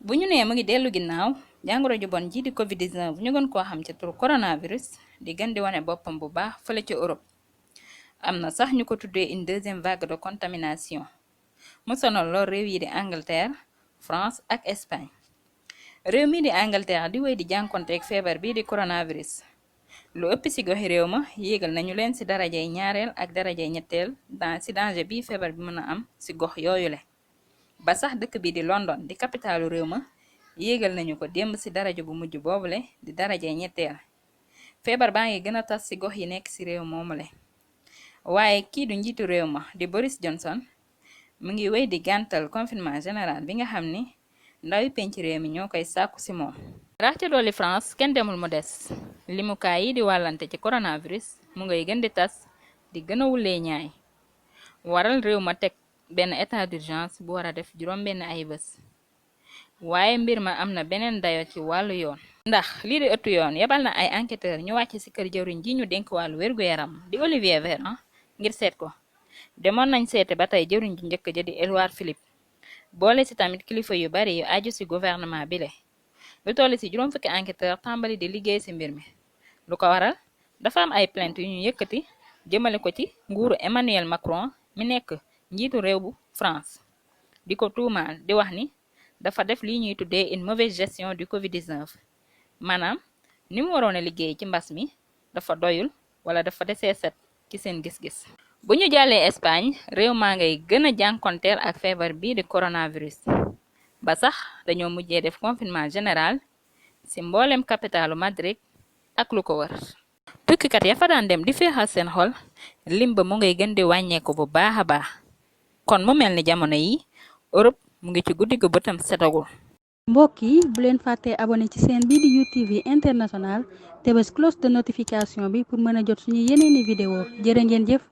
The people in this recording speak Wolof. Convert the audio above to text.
bu ñu nee mu ngi dellu ginnaaw jàngoro ju bon ji di Covid-19 ñu gën koo xam ci turu coronavirus di gën di wane boppam bu baax fële ci Europe am na sax ñu ko tuddee une deuxième vague de contamination mu sonal lool réew yi di Angleterre France ak Espagne réew mi di Angleterre di wéy di jànkonteeg feebar bii di coronavirus lu ëpp ci goxi réew ma yéegal nañu leen ci darajay ñaareel ak darajay ñetteel ci danger bii feebar bi mën a am ci gox yooyule ba sax dëkk bi di London di capitalu réew ma yéegal nañu ko démb ci daraja bu mujj boobule di darajay ñetteel feebar baa ngi gën a tas ci gox yi nekk ci réew moomule waaye kii du njiitu réew ma di Boris Johnson mu ngi wéy di gàntal confinement général bi nga xam ni ndawi penc réew mi ñoo koy sàkku ci moom. rax ca dolli France kenn demul mu des limukaay yi di wàllante ci coronavirus mu ngay gën di tas di gën a wulee ñaay waral réew ma teg benn état d'urgence bu war a def juróom-benn ay bés waaye mbir ma am na beneen dayo ci wàllu yoon. ndax lii di ëttu yoon yebal na ay enquêteur ñu wàcc ci kër jëwriñ ji ñu dénk wàllu wér-gu-yaram di Olivier Véran ngir seet ko demoon nañ seete ba tey jëwriñ ju njëkk ja di Édouard Philippe boole ci tamit kilifa yu bari yu aju ci gouvernement bile lu toll ci juróom fukki enquêteur tàmbali di liggéey ci mbir mi lu ko waral dafa am ay plainte yu ñu yëkkati jëmale ko ci nguuru Emmanuel Macron mi nekk njiitu réew bu France di ko tuumaal di wax ni dafa def li ñuy tuddee une mauvaise gestion du Covid-19 maanaam ni mu waroon a liggéey ci mbas mi dafa doyul wala dafa desee set ci seen gis-gis. bu ñu jàllee Espagne réew maa ngay gën a jànkonteel ak feebar bii di coronavirus ba sax dañoo mujjee def confinement général ci mboolem capitalu Madrid ak lu ko wër. tukkikat ya fa daan dem di féexal seen xol lim ba mu ngay gën di wàññeeku bu baax a baax kon mu mel ni jamono yi Europe mu ngi ci guddi gu bëtam setagul. mbokk yi bu leen fàttee abonné ci seen bii di UTV international te bés cloche de notification bi pour mën a jot suñu yeneeni vidéo jërë ngeen jëf.